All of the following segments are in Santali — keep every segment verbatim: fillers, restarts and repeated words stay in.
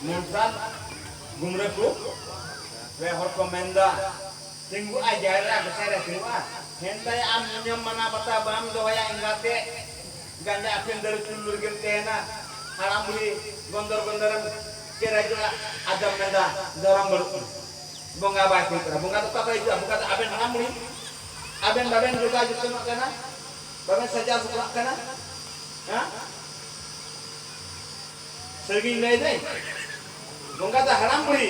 ᱢᱚᱱᱥᱟᱞ ᱜᱩᱢᱨᱟᱹ ᱠᱚ ᱯᱮ ᱦᱚᱲ ᱠᱚ ᱢᱮᱱᱫᱟ, ᱛᱤᱸᱜᱩᱜᱼᱟ ᱡᱟᱦᱮᱨ ᱨᱮ, ᱜᱚᱸᱥᱟᱭ ᱨᱮ ᱛᱤᱸᱜᱩᱜᱼᱟ᱾ ᱦᱮᱱᱛᱟᱭ ᱟᱢ ᱱᱤᱭᱚᱢ ᱢᱟᱱᱟ ᱵᱟᱛᱟ ᱵᱟᱢ ᱫᱚᱦᱚᱭᱟ, ᱮᱸᱜᱟᱛᱮ ᱜᱟᱸᱡᱟ ᱟᱹᱠᱷᱨᱤᱧ ᱫᱟᱹᱲ ᱪᱩᱞ ᱨᱮᱜᱮᱢ ᱛᱟᱦᱮᱱᱟ᱾ ᱦᱟᱲᱟᱢ ᱵᱩᱲᱦᱤ ᱜᱚᱱᱫᱚᱨ ᱜᱚᱱᱫᱚᱨᱮᱢ ᱪᱮᱨᱟᱡᱚᱜᱼᱟ, ᱟᱫᱚᱢ ᱢᱮᱱᱫᱟ ᱫᱷᱚᱨᱚᱢ ᱵᱟᱹᱱᱩᱜ ᱛᱤᱧᱟ᱾ ᱵᱚᱸᱜᱟ ᱵᱟᱭ ᱦᱩᱭᱩᱜ ᱠᱟᱱᱟ᱾ ᱵᱚᱸᱜᱟ ᱫᱚ ᱚᱠᱟ ᱠᱷᱚᱱ ᱦᱤᱡᱩᱜᱼᱟ? ᱵᱚᱸᱜᱟ ᱫᱚ ᱟᱵᱮᱱ ᱦᱟᱲᱟᱢ ᱵᱩᱲᱦᱤ, ᱟᱵᱮᱱ ᱵᱟᱵᱮᱱ ᱡᱚᱜᱟᱣ ᱡᱚᱛᱚᱱᱚᱜ ᱠᱟᱱᱟ, ᱵᱟᱵᱮᱱ ᱥᱟᱡᱟᱣ ᱥᱟᱯᱲᱟᱜ ᱠᱟᱱᱟ᱾ ᱦᱮᱸ? ᱥᱟᱹᱨᱤᱜᱤᱧ ᱞᱟᱹᱭ ᱫᱟᱹᱧ, ᱵᱚᱸᱜᱟ ᱫᱚ ᱦᱟᱲᱟᱢ ᱵᱩᱲᱦᱤ,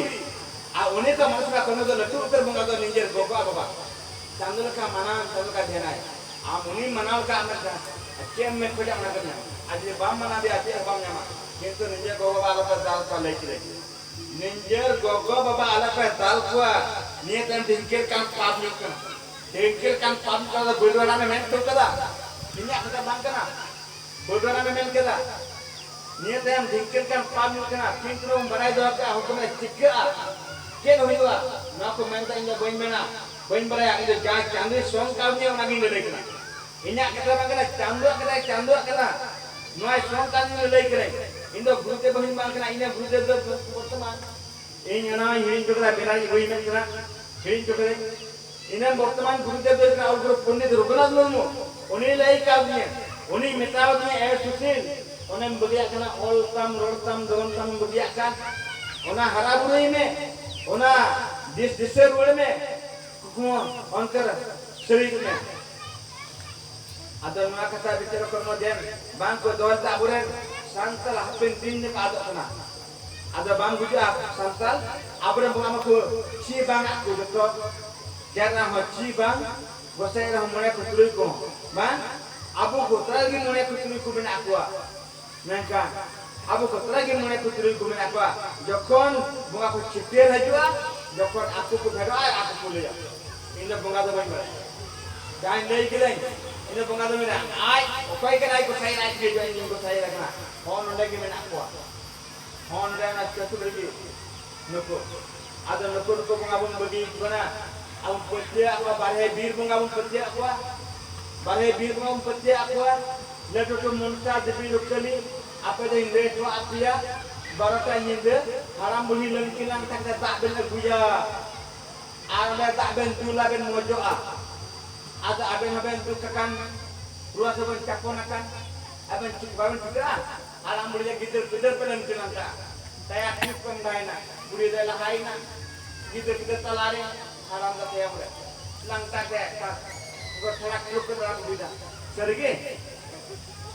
ᱟᱨ ᱩᱱᱤ ᱫᱚ ᱢᱟᱱᱩᱥ ᱨᱮᱱᱟᱜ ᱠᱚᱱᱚ ᱫᱚ ᱞᱟᱹᱴᱩ ᱩᱛᱟᱹᱨ ᱵᱚᱸᱜᱟ ᱫᱚ ᱱᱤᱡᱮᱨ ᱜᱚᱜᱚ ᱟᱨ ᱵᱟᱵᱟ᱾ ᱪᱟᱸᱫᱚ ᱞᱮᱠᱟ ᱢᱟᱱᱟᱣ, ᱪᱟᱸᱫᱚ ᱞᱮᱠᱟ ᱫᱷᱮᱭᱟᱱᱟᱭ᱾ ᱟᱢ ᱩᱱᱤ ᱢᱟᱱᱟᱣ ᱞᱮᱠᱟ ᱟᱢᱮᱢ ᱫᱷᱮᱭᱟᱱᱟ, ᱪᱮᱫ ᱮᱢ ᱢᱮᱱ ᱠᱷᱚᱡᱟ ᱚᱱᱟ ᱜᱮᱢ ᱧᱟᱢᱟ᱾ ᱟᱨ ᱡᱩᱫᱤ ᱵᱟᱢ ᱢᱟᱱᱟᱣ ᱫᱮᱭᱟ, ᱪᱮᱫ ᱦᱚᱸ ᱵᱟᱢ ᱧᱟᱢᱟ᱾ ᱠᱤᱱᱛᱩ ᱱᱤᱡᱮᱨ ᱜᱚᱜᱚ ᱵᱟᱵᱟ ᱟᱞᱚᱯᱮ ᱫᱟᱞ ᱠᱚᱣᱟ, ᱞᱟᱹᱭ ᱠᱮᱫᱟᱹᱧ᱾ ᱱᱤᱡᱮᱨ ᱜᱚᱜᱚ ᱵᱟᱵᱟ ᱟᱞᱚᱯᱮ ᱫᱟᱞ ᱠᱚᱣᱟ, ᱱᱤᱭᱟᱹ ᱛᱟᱭᱚᱢ ᱰᱷᱤᱝᱠᱤᱨ ᱠᱟᱱ ᱯᱟᱯ ᱦᱩᱭᱩᱜ ᱠᱟᱱᱟ᱾ ᱰᱷᱤᱝᱠᱤᱨ ᱠᱟᱱ ᱯᱟᱯ ᱠᱟᱱᱟ, ᱵᱟᱹᱰ ᱵᱟᱲᱟ ᱢᱮ ᱢᱮᱱ ᱦᱚᱴᱚ ᱠᱟᱫᱟ, ᱤᱧᱟᱹᱜ ᱠᱟᱛᱷᱟ ᱵᱟᱝ ᱠᱟᱱᱟ᱾ ᱵᱟᱹᱰ ᱵᱟᱲᱟ ᱢᱮ ᱢᱮᱱ ᱠᱮᱫᱟ, ᱱᱤᱭᱟᱹ ᱛᱟᱭᱚᱢ ᱰᱷᱤᱝᱠᱤᱨ ᱠᱟᱱ ᱯᱟᱯ ᱦᱩᱭᱩᱜ ᱠᱟᱱᱟ᱾ ᱠᱤᱱᱛᱩ ᱵᱚᱱ ᱵᱟᱲᱟᱭ ᱫᱚᱦᱚ ᱠᱟᱜᱼᱟ, ᱦᱚᱯᱚᱱ ᱮ ᱪᱤᱠᱟᱹᱜᱼᱟ, ᱪᱮᱫ ᱦᱩᱭᱩᱜᱼᱟ, ᱱᱚᱣᱟ ᱠᱚ ᱢᱮᱱ ᱫᱚ ᱤᱧ ᱫᱚ ᱵᱟᱹᱧ ᱢᱮᱱᱟ, ᱵᱟᱹᱧ ᱵᱟᱲᱟᱭᱟ᱾ ᱤᱧ ᱫᱚ ᱡᱟ ᱪᱟᱸᱫᱳᱭ ᱥᱚᱝ ᱠᱟᱣᱫᱤᱧᱟ ᱚᱱᱟᱜᱤᱧ ᱞᱟᱹᱞᱟᱹᱭ ᱠᱟᱱᱟ᱾ ᱤᱧᱟᱹᱜ ᱠᱟᱛᱷᱟ ᱵᱟᱝ ᱠᱟᱱᱟ, ᱪᱟᱸᱫᱳᱣᱟᱜ ᱠᱟᱛᱷᱟ, ᱪᱟᱸᱫᱳᱣᱟᱜ ᱠᱟᱛᱷᱟ᱾ ᱱᱚᱣᱟ ᱥᱚᱝ ᱠᱟᱣᱫᱤᱧ ᱞᱟᱹᱞᱟᱹᱭ ᱠᱟᱹᱱᱟᱹᱧ᱾ ᱤᱧ ᱫᱚ ᱜᱩᱨᱩᱫᱮᱵ ᱵᱟᱹᱦᱩᱧ ᱵᱟᱝ ᱠᱟᱱᱟ, ᱤᱧ ᱫᱚ ᱜᱩᱨᱩᱫᱮᱵ ᱫᱚ ᱵᱚᱨᱛᱚᱢᱟᱱ ᱤᱧ ᱚᱱᱟ ᱦᱤᱲᱤᱧ ᱦᱚᱴᱚ ᱠᱟᱫᱟ, ᱵᱮᱱᱟᱣᱤᱡ ᱵᱟᱹᱧ ᱢᱮᱱ ᱠᱟᱱᱟ, ᱦᱤᱲᱤᱧ ᱦᱚᱴᱚ ᱠᱟᱹᱫᱟᱹᱧ᱾ ᱤᱧ ᱨᱮᱱ ᱵᱚᱨᱛᱚᱢᱟᱱ ᱜᱩᱨᱩᱫᱮᱵ ᱫᱚ ᱦᱩᱭᱩᱜ ᱠᱟᱱᱟ ᱟᱵᱚ ᱜᱩᱨᱩ ᱯᱚᱱᱰᱤᱛ ᱨᱚᱜᱷᱩᱱᱟᱛᱷ ᱢᱩᱨᱢᱩ᱾ ᱩᱱᱤ ᱞᱟᱹᱭ ᱠᱟᱣᱫᱤᱧᱟ, ᱩᱱᱤ ᱢᱮᱛᱟᱣᱫᱤᱧᱟ, "ᱮ ᱥᱩᱥᱤᱞ, ᱚᱱᱮᱢ ᱵᱟᱹᱜᱤᱭᱟᱜ ᱠᱟᱱᱟ, ᱚᱞ ᱛᱟᱢ, ᱨᱚᱲ ᱛᱟᱢ, ᱫᱷᱚᱨᱚᱢ ᱛᱟᱢ ᱮᱢ ᱵᱟᱹᱜᱤᱭᱟᱜ ᱠᱟᱱ, ᱚᱱᱟ ᱦᱟᱨᱟ ᱵᱩᱨᱩᱭ ᱢᱮ, ᱚᱱᱟ ᱫᱤᱥ ᱫᱤᱥᱟᱹ ᱨᱩᱣᱟᱹᱲ ᱢᱮ, ᱠᱩᱠᱢᱩ ᱚᱱᱛᱚᱨ ᱥᱟᱹᱨᱤ ᱢᱮ᱾" ᱟᱫᱚ ᱱᱚᱣᱟ ᱠᱟᱛᱷᱟ ᱵᱤᱪᱟᱹᱨ ᱠᱚᱨᱢᱚ ᱫᱮᱱ ᱵᱟᱝ ᱠᱚ ᱫᱚᱦᱚ ᱞᱮᱫᱟ, ᱟᱵᱚᱨᱮᱱ ᱥᱟᱱᱛᱟᱲ ᱦᱟᱯᱮᱱ ᱫᱤᱱ ᱨᱮᱠᱚ ᱟᱫᱚᱜ ᱠᱟᱱᱟ᱾ ᱟᱫᱚ ᱵᱟᱝ ᱵᱩᱡᱷᱟᱹᱜᱼᱟ, ᱥᱟᱱᱛᱟᱲ ᱟᱵᱚᱨᱮᱱ ᱵᱚᱸᱜᱟ ᱢᱟᱠᱚ ᱪᱮᱫ ᱵᱟᱝ ᱟᱫ ᱠᱚ ᱡᱚᱛᱚ, ᱡᱟᱦᱮᱨ ᱨᱮᱦᱚᱸ ᱪᱮᱫ ᱵᱟᱝ, ᱜᱚᱸᱥᱟᱭ ᱨᱮᱦᱚᱸ ᱢᱚᱬᱮ ᱠᱚ ᱛᱩᱨᱩᱭ ᱠᱚ ᱵᱟᱝ, ᱟᱵᱚ ᱠᱚ ᱛᱟᱞᱟ ᱨᱮᱜᱮ ᱢᱚᱬᱮ ᱠᱚ ᱛᱩᱨᱩᱭ ᱠᱚ ᱢᱮᱱᱟᱜ ᱠᱚᱣᱟ᱾ ᱢᱮᱱᱠᱷᱟᱱ ᱟᱵᱚ ᱠᱚ ᱛᱟᱞᱟ ᱨᱮᱜᱮ ᱢᱚᱬᱮ ᱠᱚ ᱛᱩᱨᱩᱭ ᱠᱚ ᱢᱮᱱᱟᱜ ᱠᱚᱣᱟ᱾ ᱡᱚᱠᱷᱚᱱ ᱵᱚᱸᱜᱟ ᱠᱚ ᱪᱷᱟᱹᱴᱭᱟᱹᱨ ᱦᱤᱡᱩᱜᱼᱟ, ᱡᱚᱠᱷᱚᱱ ᱟᱠᱚ ᱠᱚ ᱯᱷᱮᱰᱚᱜᱼᱟ, ᱟᱠᱚ ᱠᱚ ᱞᱟᱹᱭᱟ, "ᱤᱧ ᱫᱚ ᱵᱚᱸᱜᱟ ᱫᱚ ᱵᱟᱹᱧ ᱵᱟᱲᱟᱭᱟ, ᱡᱟᱦᱟᱸᱧ ᱞᱟᱹᱭ ᱠᱮᱫᱟᱹᱧ, ᱤᱧ ᱫᱚ ᱵᱚᱸᱜᱟ ᱫᱚ ᱢᱮᱱᱟ ᱟᱡ ᱚᱠᱚᱭ ᱠᱟᱱᱟᱭ, ᱜᱚᱸᱥᱟᱭ ᱟᱡ ᱜᱮ ᱦᱤᱡᱩᱜᱼᱟ, ᱤᱧ ᱫᱚ ᱜᱚᱸᱥᱟᱭ ᱠᱟᱱᱟ᱾" ᱦᱚᱸ ᱱᱚᱰᱮ ᱜᱮ ᱢᱮᱱᱟᱜ ᱠᱚᱣᱟ᱾ ᱦᱚᱸ ᱱᱚᱰᱮ ᱚᱱᱟ ᱪᱟᱹᱛᱩᱨ ᱨᱮᱜᱮ ᱱᱩᱠᱩ, ᱟᱫᱚ ᱱᱩᱠᱩ ᱱᱩᱠᱩ ᱵᱚᱸᱜᱟ ᱵᱚᱱ ᱵᱟᱹᱜᱤ ᱟᱠᱚ ᱠᱟᱱᱟ᱾ ᱟᱵᱚ ᱯᱟᱹᱛᱭᱟᱹᱣ ᱟᱠᱚᱣᱟ, ᱵᱟᱨᱦᱮ ᱵᱤᱨ ᱵᱚᱸᱜᱟ ᱵᱚᱱ ᱯᱟᱹᱛᱭᱟᱹᱣ ᱟᱠᱚᱣᱟ, ᱵᱟᱨᱦᱮ ᱵᱤᱨ ᱵᱚᱸᱜᱟ ᱵᱚᱱ ᱯᱟᱹᱛᱭᱟᱹᱣ ᱟᱠᱚᱣᱟ᱾ ᱞᱟᱹᱴᱩ ᱞᱟᱹᱴᱩ ᱢᱚᱱᱥᱟ ᱫᱮᱵᱤ ᱨᱩᱠᱟᱹᱞᱤ, ᱟᱯᱮ ᱫᱚᱧ ᱞᱟᱹᱭ ᱦᱚᱴᱚᱣᱟᱜ ᱯᱮᱭᱟ, ᱵᱟᱨᱚᱴᱟ ᱧᱤᱫᱟᱹ ᱦᱟᱲᱟᱢ ᱵᱩᱲᱦᱤ ᱞᱟᱹᱝᱠᱤ ᱞᱟᱝ ᱛᱟᱠ ᱛᱮ ᱫᱟᱜ ᱵᱮᱱ ᱟᱹᱜᱩᱭᱟ ᱟᱨ ᱚᱸᱰᱮ ᱫᱟᱜ ᱵᱮᱱ ᱫᱩᱞᱟ, ᱵᱮᱱ ᱢᱚᱡᱚᱜᱼᱟ᱾ ᱟᱫᱚ ᱟᱵᱮᱱ ᱦᱚᱸᱵᱮᱱ ᱫᱩᱠ ᱟᱠᱟᱱ, ᱨᱩᱣᱟᱹ ᱦᱟᱹᱥᱩ ᱵᱮᱱ ᱪᱟᱯᱚᱱ ᱟᱠᱟᱱ, ᱟᱵᱮᱱ ᱪᱮᱫ ᱵᱟᱵᱮᱱ ᱴᱷᱤᱠᱟᱹᱜᱼᱟ? ᱦᱟᱲᱟᱢ ᱵᱩᱲᱦᱤ ᱜᱤᱫᱟᱹᱨ ᱯᱤᱫᱟᱹᱨ ᱯᱮ ᱞᱟᱹᱝᱠᱤ ᱞᱟᱝ ᱛᱟᱠ ᱛᱟᱭᱟ ᱴᱷᱤᱠ ᱠᱚᱢ ᱫᱟᱭᱱᱟ, ᱵᱩᱲᱦᱤ ᱫᱚᱭ ᱞᱟᱦᱟᱭᱮᱱᱟ, ᱜᱤᱫᱟᱹᱨ ᱯᱤᱫᱟᱹᱨ ᱛᱟᱞᱟᱨᱮ ᱦᱟᱲᱟᱢ ᱫᱚ ᱛᱟᱭᱚᱢ ᱨᱮ ᱞᱟᱝ ᱛᱟᱠ ᱛᱮ ᱜᱚᱴᱷᱟᱲᱟ ᱠᱩᱞᱩᱠ ᱠᱟᱛᱮ ᱨᱟᱜ ᱵᱩᱡᱷᱟᱹᱣ ᱫᱟ᱾ ᱥᱟᱹᱨᱤᱜᱮ?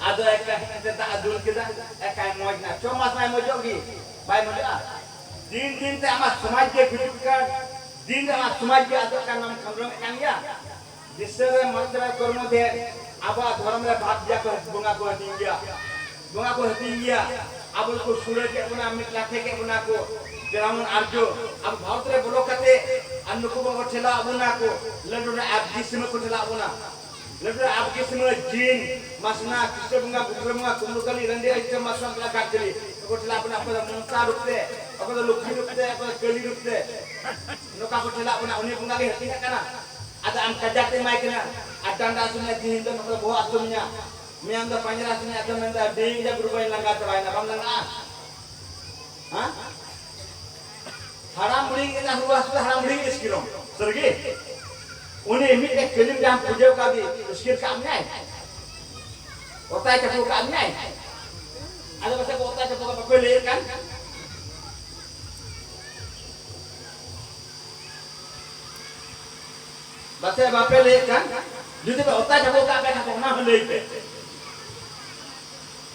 ᱟᱫᱚ ᱮᱠᱟ ᱦᱮᱡ ᱠᱟᱛᱮ ᱫᱟᱜ ᱫᱩᱞ ᱠᱮᱫᱟ, ᱮᱠᱟᱭ ᱢᱚᱡᱽ ᱱᱟ᱾ ᱪᱷᱚ ᱢᱟᱥ ᱢᱟᱭ ᱢᱚᱡᱚᱜ ᱜᱮ, ᱵᱟᱭ ᱢᱚᱡᱚᱜᱼᱟ? ᱫᱤᱱ ᱫᱤᱱ ᱛᱮ ᱟᱢᱟᱜ ᱥᱚᱢᱟᱡᱽ ᱜᱮ ᱜᱩᱡᱩᱜ ᱠᱟᱱ, ᱫᱤᱱ ᱨᱮ ᱟᱢᱟᱜ ᱥᱚᱢᱟᱡᱽ ᱜᱮ ᱟᱫᱚᱜ ᱠᱟᱱ, ᱱᱚᱣᱟᱢ ᱠᱷᱟᱸᱰᱨᱚᱢᱮᱫ ᱠᱟᱱ ᱜᱮᱭᱟ᱾ ᱫᱤᱥᱟᱹ ᱨᱮ ᱢᱟᱥᱴᱟᱨ ᱠᱚᱨᱢᱚ ᱫᱮ ᱟᱵᱚᱣᱟᱜ ᱫᱷᱚᱨᱚᱢ ᱨᱮ ᱵᱷᱟᱵᱽ ᱜᱮᱭᱟ ᱠᱚ, ᱵᱚᱸᱜᱟ ᱠᱚ ᱦᱟᱹᱴᱤᱧ ᱜᱮᱭᱟ, ᱵᱚᱸᱜᱟ ᱠᱚ ᱦᱟᱹᱴᱤᱧ ᱜᱮᱭᱟ᱾ ᱟᱵᱚ ᱠᱚ ᱥᱩᱲᱟᱹ ᱠᱮᱫ ᱵᱚᱱᱟ, ᱢᱤᱫ ᱞᱟᱴᱷᱮ ᱠᱮᱫ ᱵᱚᱱᱟ ᱠᱚ, ᱡᱮᱢᱚᱱ ᱟᱨᱡᱚ ᱟᱵᱚ ᱵᱷᱟᱨᱚᱛ ᱨᱮ ᱵᱚᱞᱚ ᱠᱟᱛᱮ ᱟᱨ ᱱᱩᱠᱩ ᱵᱟᱠᱚ ᱴᱷᱮᱞᱟᱣ ᱵᱚᱱᱟ ᱠᱚ, ᱞᱟᱹᱴᱩ ᱞᱟᱹᱴᱩ ᱟᱵᱫᱤ ᱥᱤᱢᱟᱹ ᱠᱚ ᱴᱷᱮᱞᱟᱣ ᱵᱚᱱᱟ᱾ ᱞᱟᱹᱴᱩ ᱟᱵᱠᱤ ᱥᱤᱢᱟᱹ ᱡᱤᱱ, ᱢᱟᱥᱱᱟ, ᱠᱨᱤᱥᱱᱚ ᱵᱚᱸᱜᱟ, ᱵᱩᱫᱷ ᱵᱚᱸᱜᱟ, ᱠᱩᱢᱵᱩ ᱠᱟᱹᱞᱤ, ᱨᱟᱺᱰᱤ ᱟᱹᱭᱪᱟᱹ, ᱢᱟᱥᱱᱟ, ᱛᱟᱞᱟ ᱜᱷᱟᱴ ᱠᱟᱹᱞᱤ᱾ ᱱᱩᱠᱩ ᱴᱷᱮᱞᱟᱜ ᱵᱚᱱᱟ, ᱚᱠᱚᱭ ᱫᱚ ᱢᱚᱱᱥᱟ ᱨᱩᱯ ᱛᱮ, ᱚᱠᱚᱭ ᱫᱚ ᱞᱚᱠᱠᱷᱤ ᱨᱩᱯ ᱛᱮ, ᱚᱠᱚᱭ ᱫᱚ ᱠᱟᱹᱞᱤ ᱨᱩᱯ ᱛᱮ᱾ ᱱᱚᱝᱠᱟ ᱠᱚ ᱴᱷᱮᱞᱟᱜ ᱵᱚᱱᱟ, ᱩᱱᱤ ᱵᱚᱸᱜᱟ ᱜᱮ ᱦᱟᱹᱴᱤᱧᱟᱜ ᱠᱟᱱᱟ᱾ ᱟᱫᱚ ᱟᱢ ᱠᱟᱡᱟᱠ ᱛᱮ ᱮᱢᱟᱭ ᱠᱟᱱᱟ, ᱟᱨ ᱰᱟᱸᱰᱟ ᱦᱟᱹᱥᱩ ᱢᱮᱭᱟ, ᱛᱤᱦᱤᱧ ᱫᱚ ᱱᱚᱠᱟ ᱵᱚᱦᱚᱜ ᱦᱟᱹᱥᱩ ᱢᱮᱭᱟ, ᱢᱮᱭᱟᱝ ᱫᱚ ᱯᱟᱸᱡᱽᱨᱟ ᱦᱟᱹᱥᱩ ᱢᱮᱭᱟ, ᱟᱫᱚ ᱢᱮᱱᱫᱟ, "ᱰᱮᱝ ᱡᱟ ᱜᱩᱨᱩ ᱵᱟᱹᱧ ᱞᱟᱸᱜᱟ ᱪᱟᱵᱟᱭᱮᱱᱟ", ᱵᱟᱢ ᱞᱟᱸᱜᱟᱜᱼᱟ? ᱦᱮᱸ? ᱦᱟᱲᱟᱢ ᱵᱩᱲᱦᱤ ᱜᱮ ᱨᱩᱣᱟᱹ ᱦᱟᱹᱥᱩ ᱫᱚ ᱦᱟᱲᱟᱢ ᱵᱩᱲᱦᱤ ᱜᱮ ᱥᱠᱤᱨᱚᱢ᱾ ᱥᱟᱹᱨᱤᱜᱮ? ᱩᱱᱤ ᱢᱤᱫᱴᱮᱡ ᱠᱟᱹᱞᱤᱢ ᱡᱟᱦᱟᱸ ᱯᱩᱡᱟᱹ ᱠᱟᱫᱮ, ᱥᱠᱤᱨ ᱠᱟᱜ ᱢᱮᱭᱟᱭ? ᱚᱛᱟᱭ ᱪᱟᱯᱚ ᱠᱟᱜ ᱢᱮᱭᱟᱭ? ᱟᱫᱚ ᱯᱟᱥᱮ ᱠᱚ ᱚᱛᱟᱭ ᱪᱟᱯᱚ ᱠᱟᱜ ᱵᱟᱯᱮ ᱞᱟᱹᱭᱮᱫ ᱠᱟᱱ? ᱯᱟᱥᱮ ᱵᱟᱯᱮ ᱞᱟᱹᱭᱮᱫ ᱠᱟᱱ? ᱡᱩᱫᱤ ᱯᱮ ᱚᱛᱟ ᱪᱟᱯᱚ ᱠᱟᱜ ᱠᱷᱟᱱ ᱚᱱᱟ ᱦᱚᱸ ᱞᱟᱹᱭ ᱯᱮ᱾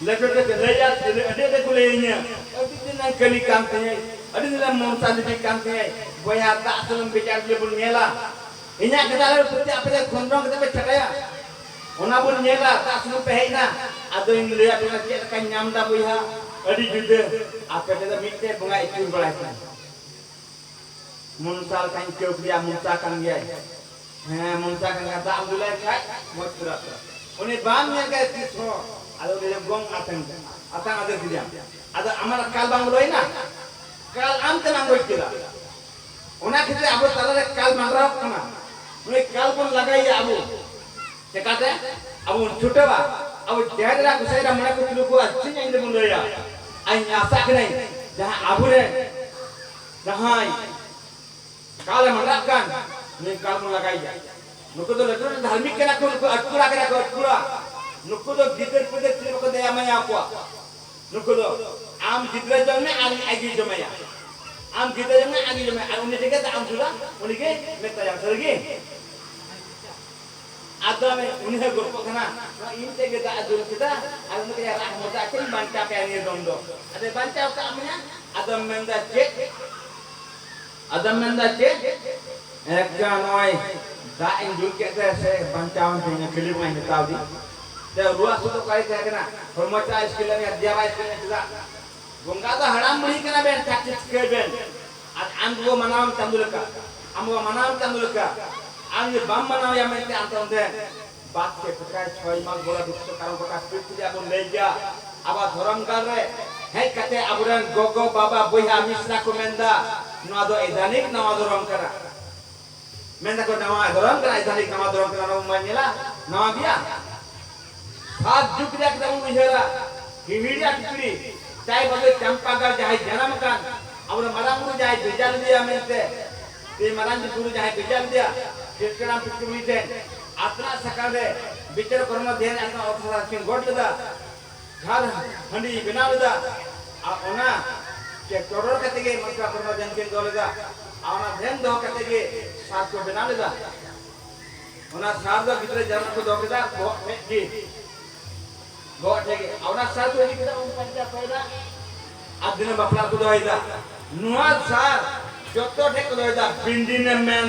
ᱞᱟᱹᱴᱩ ᱞᱟᱹᱴᱩ ᱠᱚ ᱞᱟᱹᱭᱟ, ᱟᱹᱰᱤ ᱟᱹᱰᱤ ᱠᱚ ᱞᱟᱹᱭᱟᱹᱧᱟ, "ᱟᱹᱰᱤ ᱫᱤᱱ ᱮᱢ ᱠᱟᱹᱞᱤ ᱠᱟᱱ ᱛᱤᱧᱟᱹ, ᱟᱹᱰᱤ ᱫᱤᱱ ᱮᱢ ᱢᱚᱱᱥᱟ ᱫᱮᱵᱤ ᱠᱟᱱ ᱛᱤᱧᱟᱹ, ᱵᱚᱭᱦᱟ ᱫᱟᱜ ᱥᱩᱱᱩᱢ ᱵᱮᱡᱟᱨ ᱞᱮ ᱵᱚᱱ ᱧᱮᱞᱟ᱾ ᱤᱧᱟᱹᱜ ᱠᱟᱛᱷᱟ ᱨᱮ ᱯᱟᱹᱛᱭᱟᱹᱣ ᱟᱯᱮ ᱫᱚ ᱠᱷᱚᱸᱫᱽᱨᱚᱸᱫᱽ ᱠᱟᱛᱮ ᱯᱮ ᱪᱷᱟᱰᱟᱭᱟ᱾ ᱚᱱᱟ ᱵᱚᱱ ᱧᱮᱞᱟ, ᱫᱟᱜ ᱥᱩᱱᱩᱢ ᱯᱮ ᱦᱮᱡ ᱮᱱᱟ, ᱟᱫᱚᱧ ᱞᱟᱹᱭᱟ ᱯᱮ ᱠᱟᱱᱟ ᱪᱮᱫ ᱞᱮᱠᱟᱧ ᱧᱟᱢ ᱮᱫᱟ ᱵᱚᱭᱦᱟ, ᱟᱹᱰᱤ ᱡᱩᱫᱟᱹ᱾ ᱟᱯᱮ ᱴᱷᱮᱱ ᱫᱚ ᱢᱤᱫᱴᱮᱡ ᱵᱚᱸᱜᱟ ᱤᱪᱩᱨ ᱵᱟᱲᱟᱭ ᱠᱟᱱᱟ᱾ ᱢᱚᱱᱥᱟ ᱞᱮᱠᱟᱧ ᱟᱹᱭᱠᱟᱹᱣ ᱠᱮᱫᱮᱭᱟ, ᱢᱚᱱᱥᱟ ᱠᱟᱱ ᱜᱮᱭᱟᱭ᱾ ᱦᱮᱸ, ᱢᱚᱱᱥᱟ ᱠᱟᱱ ᱜᱮᱭᱟ, ᱫᱟᱜ ᱮᱢ ᱫᱩᱞᱟᱭ ᱠᱷᱟᱡ ᱢᱚᱡᱽ ᱩᱛᱟᱹᱨᱚᱜ ᱠᱟᱱᱟ᱾ ᱩᱱᱤ ᱵᱟᱢ ᱧᱮᱞ ᱠᱟᱭ ᱛᱤᱥ ᱦᱚᱸ, ᱟᱫᱚ ᱩᱱᱤ ᱫᱚ ᱜᱚᱝ ᱟᱛᱟᱝ, ᱟᱛᱟᱝ ᱟᱫᱮᱨ ᱠᱮᱫᱮᱭᱟᱢ᱾ ᱟᱫᱚ ᱟᱢᱟᱜ ᱠᱟᱞ ᱵᱟᱝ ᱵᱚᱞᱚᱭᱮᱱᱟ? ᱠᱟᱞ ᱟᱢ ᱛᱮᱢ ᱟᱸᱜᱚᱪ ᱠᱮᱫᱟ᱾ ᱚᱱᱟ ᱠᱷᱟᱹᱛᱤᱨ ᱟᱵᱚ ᱛᱟᱞᱟᱨᱮ ᱠᱟᱞ ᱢᱟᱸᱰᱨᱟᱣᱚᱜ ᱠᱟᱱᱟ᱾ ᱱᱩᱭ ᱠᱟᱞ ᱵᱚᱱ ᱞᱟᱜᱟᱭᱮᱭᱟ ᱟᱵᱚ᱾ ᱪᱮᱠᱟᱛᱮ? ᱟᱵᱚ ᱵᱚᱱ ᱪᱷᱩᱴᱟᱹᱣᱟ᱾ ᱟᱵᱚ ᱡᱟᱦᱮᱨ ᱮᱨᱟ, ᱜᱚᱸᱥᱟᱭ ᱮᱨᱟ, ᱢᱚᱬᱮ ᱠᱚ ᱛᱩᱨᱩᱭ ᱠᱚ ᱟᱨ ᱥᱤᱧ ᱟᱹᱧ ᱫᱚᱵᱚᱱ ᱞᱟᱹᱭᱟ᱾ ᱤᱧ ᱟᱥᱟᱜ ᱠᱟᱹᱱᱟᱹᱧ ᱡᱟᱦᱟᱸ ᱟᱵᱚᱨᱮᱱ ᱡᱟᱦᱟᱸᱭ ᱠᱟᱞ ᱮ ᱢᱟᱸᱰᱟᱜ ᱠᱟᱱ, ᱱᱩᱭ ᱠᱟᱞ ᱵᱚᱱ ᱞᱟᱜᱟᱭᱮᱭᱟ᱾ ᱱᱩᱠᱩ ᱫᱚ ᱞᱟᱹᱴᱩ ᱞᱟᱹᱴᱩ ᱫᱷᱟᱨᱢᱤᱠ ᱠᱟᱱᱟ ᱠᱚ, ᱱᱩᱠᱩ ᱟᱹᱛᱠᱩᱲᱟ ᱠᱟᱱᱟ ᱠᱚ, ᱟᱹᱛᱠᱩᱲᱟ᱾ ᱱᱩᱠᱩ ᱫᱚ ᱜᱤᱫᱟᱹᱨ ᱯᱤᱫᱟᱹᱨ ᱪᱮᱫ ᱵᱟᱠᱚ ᱫᱟᱭᱟ ᱢᱟᱭᱟ ᱟᱠᱚᱣᱟ᱾ ᱱᱩᱠᱩ ᱫᱚ ᱟᱢ ᱜᱤᱫᱽᱨᱟᱹ ᱡᱚᱢ ᱢᱮ ᱟᱨ ᱟᱡᱜᱮ ᱡᱚᱢᱮᱭᱟ, ᱟᱢ ᱜᱤᱫᱽᱨᱟᱹ ᱡᱚᱢ ᱢᱮ ᱟᱡᱜᱮ ᱡᱚᱢᱮᱭᱟ, ᱟᱨ ᱩᱱᱤ ᱴᱷᱮᱱ ᱜᱮ ᱫᱟᱜ ᱮᱢ ᱫᱩᱞᱟ, ᱩᱱᱤ ᱜᱮ ᱢᱮᱛᱟᱭᱟ, ᱥᱟᱹᱨᱤ ᱜᱮ? ᱟᱫᱚ ᱩᱱᱤ ᱦᱚᱸᱭ ᱜᱚᱞᱯᱚᱜ ᱠᱟᱱᱟ, "ᱱᱚᱣᱟ ᱤᱧ ᱛᱮᱜᱮ ᱫᱟᱜ ᱮ ᱫᱩᱞ ᱠᱮᱫᱟ, ᱟᱨ ᱩᱱᱤ ᱠᱟᱡᱟᱠ ᱨᱟᱜ ᱦᱚᱢᱚᱨ ᱫᱟ, ᱪᱮᱫ ᱤᱧ ᱵᱟᱧᱪᱟᱣ ᱠᱟᱭᱟ ᱱᱤᱭᱟᱹ ᱫᱚᱢ ᱫᱚ?" ᱟᱫᱚᱭ ᱵᱟᱧᱪᱟᱣ ᱠᱟᱜ ᱢᱮᱭᱟ, ᱟᱫᱚᱢ ᱢᱮᱱᱫᱟ ᱪᱮᱫ? ᱟᱫᱚᱢ ᱢᱮᱱᱫᱟ ᱪᱮᱫ? ᱮᱠᱟ ᱱᱚᱜᱼᱚᱭ ᱫᱟᱜ ᱤᱧ ᱫᱩᱞ ᱠᱮᱫ ᱛᱮ ᱥᱮ ᱵᱟᱧᱪᱟᱣ ᱮᱱ ᱛᱤᱧᱟ, ᱠᱷᱟᱹᱞᱤ ᱵᱚᱸᱜᱟᱧ ᱢᱮᱛᱟᱣ ᱫᱤ᱾ ᱛᱮ ᱨᱩᱣᱟᱹ ᱦᱟᱹᱥᱩ ᱫᱚ ᱚᱠᱟᱨᱮ ᱛᱟᱦᱮᱸ ᱠᱟᱱᱟ? ᱦᱚᱲᱢᱚ ᱪᱟ ᱤᱥᱠᱤᱞ ᱞᱮᱱ ᱜᱮᱭᱟ, ᱫᱮᱭᱟ ᱵᱟᱭ ᱤᱥᱠᱤᱞ ᱞᱮᱱ ᱪᱮᱫᱟᱜ? ᱵᱚᱸᱜᱟ ᱫᱚ ᱦᱟᱲᱟᱢ ᱵᱩᱲᱦᱤ ᱠᱟᱱᱟ ᱵᱮᱱ, ᱴᱷᱟᱠ ᱴᱷᱤᱠ ᱴᱷᱤᱠᱟᱹᱭ ᱵᱮᱱ᱾ ᱟᱨ ᱟᱢ ᱫᱚᱵᱚ ᱢᱟᱱᱟᱣᱟᱢ ᱪᱟᱸᱫᱳ ᱞᱮᱠᱟ, ᱟᱢ ᱵᱚ ᱢᱟᱱᱟᱣᱟᱢ ᱪᱟᱸᱫᱳ ᱞᱮᱠᱟ᱾ ᱟᱢ ᱡᱩᱫᱤ ᱵᱟᱢ ᱢᱟᱱᱟᱣᱮᱭᱟ ᱢᱮᱱᱛᱮ ᱟᱢ ᱛᱮ ᱚᱸᱰᱮ ᱵᱟᱫ ᱪᱮᱫ ᱠᱚ ᱪᱷᱚᱭ ᱢᱟᱥ ᱵᱚᱞᱟ ᱫᱩᱠᱠᱷᱚ ᱠᱟᱨᱚᱱ ᱠᱚ ᱠᱟᱥᱯᱤ ᱛᱮ ᱟᱵᱚ ᱞᱟᱹᱭ ᱜᱮᱭᱟ᱾ ᱟᱵᱚ ᱫᱷᱚᱨᱚᱢ ᱜᱟᱲ ᱨᱮ ᱦᱮᱡ ᱠᱟᱛᱮ ᱟᱵᱚᱨᱮᱱ ᱜᱚᱜᱚ, ᱵᱟᱵᱟ, ᱵᱚᱭᱦᱟ, ᱢᱤᱥᱨᱟ ᱠᱚ ᱢᱮᱱᱫᱟ, "ᱱᱚᱣᱟ ᱫᱚ ᱮᱫᱟᱱᱤᱠ ᱱᱟᱣᱟ ᱫᱷᱚᱨᱚᱢ ᱠᱟᱱᱟ᱾" ᱢᱮᱱ ᱫᱟᱠᱚ, "ᱱᱟᱣᱟ ᱫᱷᱚᱨᱚᱢ ᱠᱟᱱᱟ, ᱮᱫᱟᱱᱤᱠ ᱱᱟᱣᱟ ᱫᱷᱚᱨᱚᱢ ᱠᱟᱱᱟ, ᱱᱚᱣᱟ ᱵᱚᱱ ᱧᱮᱞᱟ, ᱱᱟᱣᱟ ᱜᱮᱭᱟ?" ᱥᱟᱛ ᱡᱩᱜᱽ ᱨᱮᱭᱟᱜ ᱠᱟᱛᱷᱟ ᱵᱚᱱ ᱩᱭᱦᱟᱹᱨᱟ, ᱦᱤᱦᱤᱲᱤ ᱟᱨ ᱯᱤᱯᱤᱲᱤ, ᱪᱟᱭ ᱵᱟᱫᱮ ᱪᱟᱢᱯᱟ ᱜᱟᱲ ᱡᱟᱦᱟᱸᱭ ᱡᱟᱱᱟᱢ ᱟᱠᱟᱱ, ᱟᱵᱚᱨᱮᱱ ᱢᱟᱨᱟᱝ ᱵᱩᱨᱩ ᱡᱟᱦᱟᱸᱭ ᱵᱷᱮᱡᱟ ᱞᱮᱫᱮᱭᱟ ᱢᱮᱱᱛᱮ, ᱥᱮ ᱢᱟᱨᱟᱝ ᱵᱩᱨᱩ ᱡᱟᱦᱟᱸᱭ ᱵᱷᱮᱡᱟ ᱞᱮᱫᱮᱭᱟ, ᱠᱤᱨᱛᱟᱨᱟᱢ ᱯᱤᱯᱤᱲᱤ ᱴᱷᱮᱱ ᱟᱛᱨᱟ ᱥᱟᱠᱟᱢ ᱨᱮ ᱵᱤᱪᱟᱹᱨ ᱠᱚᱨᱢᱚ ᱫᱷᱮᱭᱟᱱ ᱟᱛᱨᱟ ᱚᱛ ᱦᱟᱥᱟ ᱠᱤᱱ ᱜᱚᱰ ᱞᱮᱫᱟ᱾ ᱡᱷᱟᱨ ᱦᱟᱺᱰᱤ ᱵᱮᱱᱟᱣ ᱞᱮᱫᱟ᱾ ᱟᱨ ᱚᱱᱟ ᱪᱮ ᱪᱚᱰᱚᱨ ᱠᱟᱛᱮ ᱜᱮ ᱢᱟᱱᱠᱟ ᱯᱨᱚᱢᱚ ᱡᱟᱱᱠᱤ ᱫᱚᱦᱚ ᱞᱮᱫᱟ᱾ ᱟᱨ ᱚᱱᱟ ᱫᱷᱮᱭᱟᱱ ᱫᱚᱦᱚ ᱠᱟᱛᱮ ᱜᱮ ᱥᱟᱨ ᱠᱚ ᱵᱮᱱᱟᱣ ᱞᱮᱫᱟ᱾ ᱚᱱᱟ ᱥᱟᱨ ᱫᱚ ᱜᱤᱫᱽᱨᱟᱹ ᱡᱟᱱᱟᱢ ᱠᱚ ᱫᱚᱦᱚ ᱠᱮᱫᱟ, ᱵᱚᱦᱚᱜ ᱴᱷᱮᱡ ᱜᱮ᱾ ᱵᱚᱦᱚᱜ ᱴᱷᱮᱡ ᱜᱮ᱾ ᱟᱨ ᱚᱱᱟ ᱥᱟᱨ ᱠᱚ ᱤᱫᱤ ᱠᱮᱫᱟ, ᱩᱢ ᱯᱷᱟᱨᱪᱟ ᱠᱚᱭᱮᱫᱟ᱾ ᱟᱨ ᱫᱤᱱᱟᱹᱢ ᱵᱟᱯᱞᱟ ᱠᱚ ᱫᱚᱦᱚᱭᱮᱫᱟ᱾ ᱱᱚᱣᱟ ᱥᱟᱨ ᱡᱚᱛᱚ ᱴᱷᱮᱡ ᱠᱚ ᱫᱚᱦᱚᱭᱮᱫᱟ᱾ ᱵᱤᱱᱰᱤᱱᱮᱢ ᱢᱮᱱ,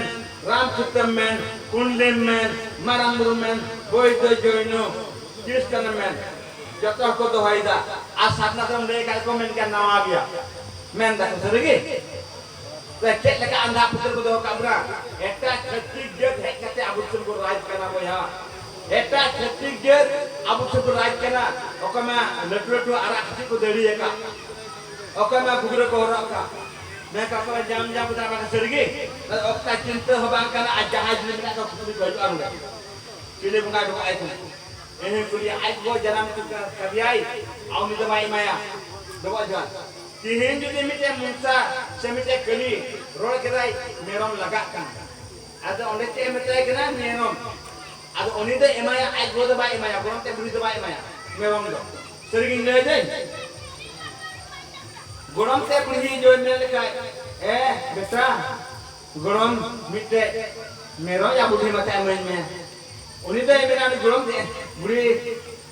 ᱨᱟᱢ ᱥᱩᱛᱨᱚᱢ ᱢᱮᱱ, ᱠᱩᱸᱰᱞᱤᱢ ᱢᱮᱱ, ᱢᱟᱨᱟᱝ ᱵᱩᱨᱩ ᱢᱮᱱ, ᱵᱳᱭᱫᱚ ᱡᱳᱭᱱᱚ, ᱠᱷᱨᱤᱥᱴᱟᱱᱮᱢ ᱢᱮᱱ, ᱡᱚᱛᱚ ᱦᱚᱲ ᱠᱚ ᱫᱚᱦᱚᱭᱮᱫᱟ᱾ ᱟᱨ ᱥᱟᱨᱱᱟ ᱫᱷᱚᱨᱚᱢ ᱞᱟᱹᱭ ᱠᱷᱟᱡ ᱠᱚ ᱢᱮᱱ ᱜᱮᱭᱟ ᱱᱟᱣᱟ ᱜᱮᱭᱟ᱾ ᱢᱮᱱ ᱫᱟᱠᱚ ᱥᱟᱹᱨᱤ ᱜᱮ? ᱛᱚ ᱪᱮᱫ ᱞᱮᱠᱟ ᱟᱸᱫᱷᱟ ᱯᱟᱹᱛᱭᱟᱹᱣ ᱠᱚ ᱫᱚᱦᱚ ᱠᱟᱜ ᱵᱚᱱᱟ? ᱮᱴᱟᱜ ᱪᱷᱟᱹᱛᱤᱠ ᱡᱟᱹᱛ ᱦᱮᱡ ᱠᱟᱛᱮ ᱟᱵᱚ ᱫᱤᱥᱚᱢ ᱠᱚ ᱨᱟᱡᱽ ᱠᱟᱱᱟ ᱵᱚᱭᱦᱟ᱾ ᱮᱴᱟᱜ ᱪᱷᱟᱹᱛᱤᱠ ᱡᱟᱹᱛ ᱟᱵᱚ ᱫᱤᱥᱚᱢ ᱠᱚ ᱨᱟᱡᱽ ᱠᱟᱱᱟ᱾ ᱚᱠᱚᱭ ᱢᱟ ᱞᱟᱹᱴᱩ ᱞᱟᱹᱴᱩ ᱟᱨᱟᱜ ᱠᱤᱪᱨᱤᱡ ᱠᱚ ᱫᱟᱹᱲᱦᱤ ᱟᱠᱟᱫ, ᱚᱠᱚᱭ ᱢᱟ ᱜᱷᱩᱜᱽᱨᱟᱹ ᱠᱚ ᱦᱚᱨᱚᱜ ᱟᱠᱟᱫ᱾ ᱢᱮᱱ ᱠᱟᱜ ᱠᱚᱣᱟ ᱡᱟᱢ ᱡᱟᱢ ᱠᱚ ᱫᱟᱬᱟ ᱵᱟᱲᱟ ᱥᱟᱹᱨᱤ ᱜᱮ? ᱚᱠᱟ ᱪᱤᱱᱛᱟᱹ ᱦᱚᱸ ᱵᱟᱝ ᱠᱟᱱᱟ᱾ ᱟᱨ ᱡᱟᱦᱟᱸᱭ ᱡᱩᱫᱤ ᱢᱮᱱᱟᱜ ᱠᱚᱣᱟ ᱠᱩᱠᱞᱤ ᱠᱚ ᱦᱤᱡᱩᱜᱼᱟ ᱱᱚᱰᱮ᱾ ᱪᱤᱞᱤ ᱵᱚᱸᱜᱟᱭ ᱰᱚᱵᱚᱜ ᱟᱭ ᱠᱟᱱᱟ? ᱮᱦᱮ ᱠᱩᱞᱤᱭᱟ, ᱟᱡ ᱜᱚ ᱡᱟᱱᱟᱢ ᱠᱟᱫᱮᱭᱟᱭ, ᱟᱨ ᱩᱱᱤ ᱫᱚ ᱵᱟᱭ ᱮᱢᱟᱭᱟ᱾ ᱰᱚᱵᱚᱜ ᱡᱚᱦᱟᱨ᱾ ᱛᱤᱦᱤᱧ ᱡᱩᱫᱤ ᱢᱤᱫᱴᱮᱱ ᱢᱚᱱᱥᱟ ᱥᱮ ᱢᱤᱫᱴᱮᱱ ᱠᱟᱹᱞᱤ ᱨᱚᱲ ᱠᱮᱫᱟᱭ, ᱢᱮᱨᱚᱢ ᱞᱟᱜᱟᱜ ᱠᱟᱱᱟ, ᱟᱫᱚ ᱚᱸᱰᱮ ᱪᱮᱫ ᱮ ᱢᱮᱛᱟᱭ ᱠᱟᱱᱟ? ᱢᱮᱨᱚᱢ᱾ ᱟᱫᱚ ᱩᱱᱤ ᱫᱚ ᱮᱢᱟᱭᱟ, ᱟᱡ ᱜᱚ ᱫᱚ ᱵᱟᱭ ᱮᱢᱟᱭᱟ, ᱜᱚᱲᱚᱢ ᱛᱮ ᱵᱩᱲᱦᱤ ᱫᱚ ᱵᱟᱭ ᱮᱢᱟᱭᱟ ᱢᱮᱨᱚᱢ ᱫᱚ᱾ ᱥᱟᱹᱨᱤᱜᱤᱧ ᱞᱟᱹᱭ ᱫᱟᱹᱧ? ᱜᱚᱲᱚᱢ ᱛᱮ ᱵᱩᱲᱦᱤ ᱡᱚᱭ ᱢᱮᱱ ᱞᱮᱠᱷᱟᱡ, ᱮ ᱵᱮᱴᱟ, ᱜᱚᱲᱚᱢ, ᱢᱤᱫᱴᱮᱡ ᱢᱮᱨᱚᱢ ᱭᱟ ᱵᱩᱰᱷᱤ ᱢᱟᱪᱷᱟ ᱤᱢᱟᱹᱧ ᱢᱮ᱾ ᱩᱱᱤ ᱫᱚᱭ ᱢᱮᱱᱟ, ᱩᱱᱤ ᱜᱚᱲᱚᱢ ᱛᱮ ᱵᱩᱲᱦᱤ,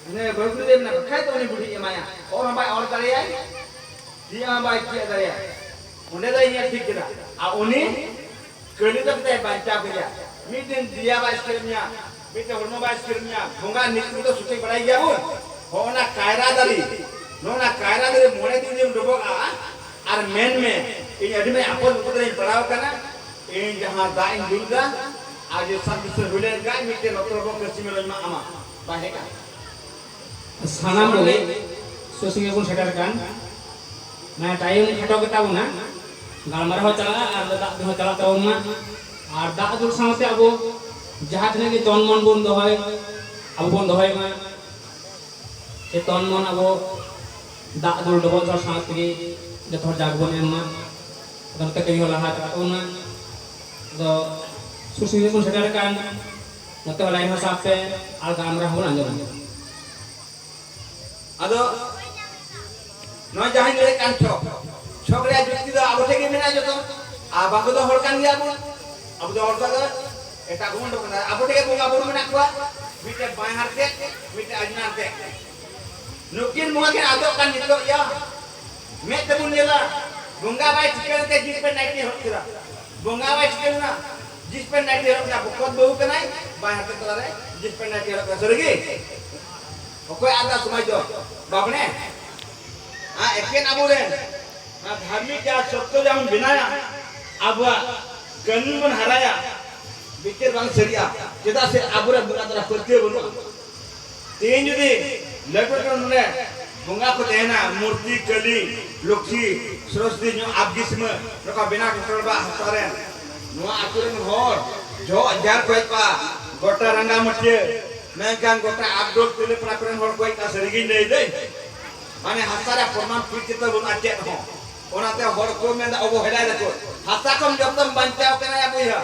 ᱩᱱᱤ ᱵᱟᱹᱦᱩ ᱠᱩᱲᱤ ᱫᱚᱭ ᱢᱮᱱᱟ, ᱵᱟᱠᱷᱟᱡ ᱫᱚ ᱩᱱᱤ ᱵᱩᱰᱷᱤ ᱮᱢᱟᱭᱟ᱾ ᱚᱨ ᱦᱚᱸ ᱵᱟᱭ ᱚᱨ ᱫᱟᱲᱮᱭᱟᱭ, ᱛᱤ ᱦᱚᱸ ᱵᱟᱭ ᱛᱤᱭᱟᱹᱜ ᱫᱟᱲᱮᱭᱟᱜ᱾ ᱚᱸᱰᱮ ᱫᱚᱭ ᱧᱮᱞ ᱴᱷᱤᱠ ᱠᱮᱫᱟ᱾ ᱟᱨ ᱩᱱᱤ ᱠᱟᱹᱞᱤ ᱫᱚ ᱠᱟᱛᱮ ᱵᱟᱧᱪᱟᱣ ᱠᱮᱫᱮᱭᱟ᱾ ᱢᱤᱫ ᱫᱤᱱ ᱫᱮᱭᱟ ᱵᱟᱭ ᱥᱤᱠᱤᱨ ᱢᱮᱭᱟ, ᱢᱤᱫᱴᱮᱱ ᱦᱚᱲᱢᱚ ᱵᱟᱭ ᱥᱤᱠᱤᱨ ᱢᱮᱭᱟ, ᱵᱚᱸᱜᱟ ᱱᱤᱛ ᱫᱚ ᱥᱚᱴᱷᱤᱠ ᱵᱟᱲᱟᱭ ᱜᱮᱭᱟ ᱵᱚᱱ᱾ ᱦᱚᱸ, ᱚᱱᱟ ᱠᱟᱭᱨᱟ ᱫᱟᱨᱮ, ᱱᱚᱜᱼᱚ ᱱᱟ ᱠᱟᱭᱨᱟ ᱫᱟᱨᱮ ᱢᱚᱬᱮ ᱫᱤᱱ ᱡᱩᱫᱤᱢ ᱰᱚᱵᱚᱜᱼᱟ ᱟᱨ ᱢᱮᱱ ᱢᱮ, ᱤᱧ ᱟᱹᱰᱤ ᱢᱟᱨᱟᱝ ᱟᱯᱚᱫ ᱵᱤᱯᱚᱫ ᱨᱮᱧ ᱯᱟᱲᱟᱣ ᱟᱠᱟᱱᱟ, ᱤᱧ ᱡᱟᱦᱟᱸ ᱫᱟᱜ ᱤᱧ ᱫᱩᱞ ᱮᱫᱟ, ᱟᱨ ᱡᱩᱫᱤ ᱥᱟᱛ ᱵᱚᱪᱷᱚᱨ ᱦᱩᱭ ᱞᱮᱱᱠᱷᱟᱱ ᱢᱤᱫᱴᱮᱱ ᱱᱚᱛᱨᱚ ᱵᱚ ᱠᱟᱹᱥᱤ ᱢᱮᱨᱚᱢ ᱢᱟ ᱟᱢᱟ, ᱵᱟᱭ ᱦᱮᱡ ᱠᱟᱱᱟ᱾ ᱥᱟᱱᱟᱢ ᱠᱚᱜᱮ ᱥᱩᱨ ᱥᱟᱺᱜᱤᱧ ᱵᱚᱱ ᱥᱮᱴᱮᱨ ᱟᱠᱟᱱ, ᱢᱟᱱᱮ ᱴᱟᱭᱤᱢ ᱠᱷᱟᱴᱚ ᱜᱮᱛᱟ ᱵᱚᱱᱟ, ᱜᱟᱞᱢᱟᱨᱟᱣ ᱦᱚᱸ ᱪᱟᱞᱟᱜᱼᱟ ᱟᱨ ᱫᱟᱜ ᱫᱩᱞ ᱦᱚᱸ ᱪᱟᱞᱟᱜ ᱛᱟᱵᱚᱱ ᱢᱟ᱾ ᱟᱨ ᱫᱟᱜ ᱫᱩᱞ ᱥᱟᱶᱛᱮ ᱟᱵᱚ ᱡᱟᱦᱟᱸ ᱛᱤᱱᱟᱹᱜ ᱜᱮ ᱛᱚᱱ ᱢᱚᱱ ᱵᱚᱱ ᱫᱚᱦᱚᱭ, ᱟᱵᱚ ᱵᱚᱱ ᱫᱚᱦᱚᱭ ᱢᱟ᱾ ᱥᱮ ᱛᱚᱱ ᱢᱚᱱ ᱟᱵᱚ ᱫᱟᱜ ᱫᱩᱞ ᱰᱚᱵᱚᱜ ᱡᱚᱦᱟᱨ ᱥᱟᱶ ᱛᱮᱜᱮ ᱡᱚᱛᱚ ᱦᱚᱲ ᱡᱟᱜᱽ ᱵᱚᱱ ᱮᱢ ᱢᱟ᱾ ᱟᱫᱚ ᱱᱚᱛᱮ ᱠᱟᱹᱢᱤ ᱦᱚᱸ ᱞᱟᱦᱟ ᱪᱟᱞᱟᱜ ᱛᱟᱵᱚᱱ ᱢᱟ᱾ ᱟᱫᱚ ᱥᱩᱨ ᱥᱟᱺᱜᱤᱧ ᱵᱚᱱ ᱥᱮᱴᱮᱨ ᱟᱠᱟᱱ, ᱱᱚᱛᱮ ᱦᱚᱸ ᱞᱟᱭᱤᱱ ᱦᱚᱸ ᱥᱟᱵ ᱯᱮ ᱟᱨ ᱜᱟᱞᱢᱟᱨᱟᱣ ᱦᱚᱸᱵᱚᱱ ᱟᱸᱡᱚᱢᱟ᱾ ᱟᱫᱚ ᱱᱚᱣᱟ ᱡᱟᱦᱟᱸᱧ ᱞᱟᱹᱭᱮᱫ ᱠᱟᱱ ᱪᱷᱚᱠ, ᱪᱷᱚᱠ ᱨᱮᱭᱟᱜ ᱡᱩᱠᱛᱤ ᱫᱚ ᱟᱵᱚ ᱴᱷᱮᱱ ᱜᱮ ᱢᱮᱱᱟᱜᱼᱟ ᱡᱚᱛᱚ᱾ ᱟᱨ ᱵᱟᱝ ᱫᱚ ᱦᱚᱲ ᱠᱟᱱ ᱜᱮᱭᱟ ᱵᱚᱱ, ᱟᱵᱚ ᱫᱚ ᱦᱚᱲ ᱠᱟᱱ ᱜᱮᱭᱟ, ᱮᱴᱟᱜ ᱠᱚᱵᱚᱱ ᱫᱚ ᱠᱟᱱᱟ᱾ ᱟᱵᱚ ᱴᱷᱮᱱ ᱜᱮ ᱵᱚᱸᱜᱟ ᱵᱩᱨᱩ ᱢᱮᱱᱟᱜ ᱠᱚᱣᱟ, ᱢᱤᱫᱴᱮᱱ ᱵᱟᱸᱭᱦᱟᱨ ᱛᱮ, ᱢᱤᱫᱴᱮᱱ ᱟᱡᱽᱱᱟᱨ ᱛᱮ᱾ ᱱᱩᱠᱤᱱ ᱵᱚᱸᱜᱟ ᱠᱤᱱ ᱟᱫᱚᱜ ᱠᱟᱱ ᱱᱤᱛᱚᱜ ᱭᱟ, ᱢᱮᱫ ᱛᱮᱵᱚᱱ ᱧᱮᱞᱟ, ᱵᱚᱸᱜᱟ ᱵᱟᱭ ᱴᱷᱤᱠᱟᱹ ᱞᱮᱱᱛᱮ ᱡᱤᱱᱥ ᱯᱮᱱᱴ ᱱᱟᱭᱴᱤ ᱦᱚᱨᱚᱜ ᱠᱮᱫᱟ, ᱵᱚᱸᱜᱟ ᱵᱟᱭ ᱴᱷᱤᱠᱟᱹ ᱞᱮᱱᱟ, ᱡᱤᱱᱥ ᱯᱮᱱᱴ ᱱᱟᱭᱴᱤ ᱦᱚᱨᱚᱜ ᱠᱮᱫᱟ, ᱵᱚᱠᱚᱛ ᱵᱟᱹᱦᱩ ᱠᱟᱱᱟᱭ, ᱵᱟᱸᱭᱦᱟᱨ ᱛᱮ ᱛᱟᱞᱟᱨᱮ ᱡᱤᱱᱥ ᱯᱮᱱᱴ ᱱᱟᱭᱴᱤ ᱦᱚᱨᱚᱜ ᱠᱮᱫᱟ, ᱥᱟᱹᱨᱤ ᱜᱮ? ᱚᱠᱚᱭ ᱟᱫᱟ ᱥᱚᱢᱟᱡᱽ ᱫᱚ? ᱵᱟᱵᱽᱱᱮ? ᱟᱨ ᱮᱠᱮᱱ ᱟᱵᱚᱨᱮᱱ ᱚᱱᱟ ᱫᱷᱟᱨᱢᱤᱠ ᱡᱟᱦᱟᱸ ᱥᱚᱛᱛᱚ ᱡᱟᱦᱟᱸ ᱵᱚᱱ ᱵᱮᱱᱟᱣᱟ, ᱟᱵᱚᱣᱟᱜ ᱠᱟᱹᱱᱩᱱ ᱵᱚᱱ ᱦᱟᱨᱟᱭᱟ, ᱵᱤᱪᱟᱹᱨ ᱵᱟᱝ ᱥᱟᱹᱨᱤᱜᱼᱟ᱾ ᱪᱮᱫᱟᱜ ᱥᱮ ᱟᱵᱚᱨᱮᱱ ᱵᱚᱸᱜᱟ ᱛᱟᱞᱟ ᱯᱟᱹᱛᱭᱟᱹᱣ ᱵᱟᱹᱱᱩᱜᱼᱟ᱾ ᱛᱮᱦᱮᱧ ᱡᱩᱫᱤ ᱞᱟᱹᱴᱩ ᱞᱟᱹᱴᱩ ᱱᱚᱰᱮ ᱵᱚᱸᱜᱟ ᱠᱚ ᱛᱟᱦᱮᱱᱟ, ᱢᱩᱨᱛᱤ, ᱠᱟᱹᱞᱤ, ᱞᱚᱠᱠᱷᱤ, ᱥᱚᱨᱚᱥᱚᱛᱤ ᱧᱚᱜ ᱟᱵᱜᱤᱥᱢᱟᱹ ᱱᱚᱝᱠᱟ ᱵᱮᱱᱟᱣ ᱴᱚᱴᱚᱲ ᱵᱟ ᱦᱟᱥᱟ ᱨᱮᱱ, ᱱᱚᱣᱟ ᱟᱹᱛᱩ ᱨᱮᱱ ᱦᱚᱲ ᱡᱚᱜ ᱡᱟᱨ ᱠᱚ ᱦᱮᱡ ᱠᱚᱜᱼᱟ, ᱜᱚᱴᱟ ᱨᱟᱸᱜᱟ ᱢᱟᱹᱴᱭᱟᱹ, ᱢᱮᱱᱠᱷᱟᱱ ᱜᱚᱴᱟ ᱟᱵᱰᱳᱞ ᱛᱤᱞᱟᱹᱯᱟᱲᱟ ᱠᱚᱨᱮᱱ ᱦᱚᱲ ᱠᱚ ᱦᱮᱡ ᱠᱚᱜᱼᱟ᱾ ᱥᱟᱹᱨᱤᱜᱤᱧ ᱞᱟᱹᱭ ᱫᱟᱹᱧ, ᱢᱟᱱᱮ ᱦᱟᱥᱟ ᱨᱮᱭᱟᱜ ᱯᱨᱚᱢᱟᱱ ᱯᱤᱲ ᱪᱤᱛᱟᱹᱨ ᱵᱟᱹᱱᱩᱜᱼᱟ ᱪᱮᱫ ᱦᱚᱸ᱾ ᱚᱱᱟᱛᱮ ᱦᱚᱲ ᱠᱚ ᱢᱮᱱᱫᱟ ᱚᱵᱚᱦᱮᱲᱟᱭ ᱫᱟᱠᱚ, ᱦᱟᱥᱟ ᱠᱷᱚᱱ ᱡᱚᱛᱚᱢ ᱵᱟᱧᱪᱟᱣ ᱠᱟᱱᱟ ᱭᱟ ᱵᱚᱭᱦᱟ᱾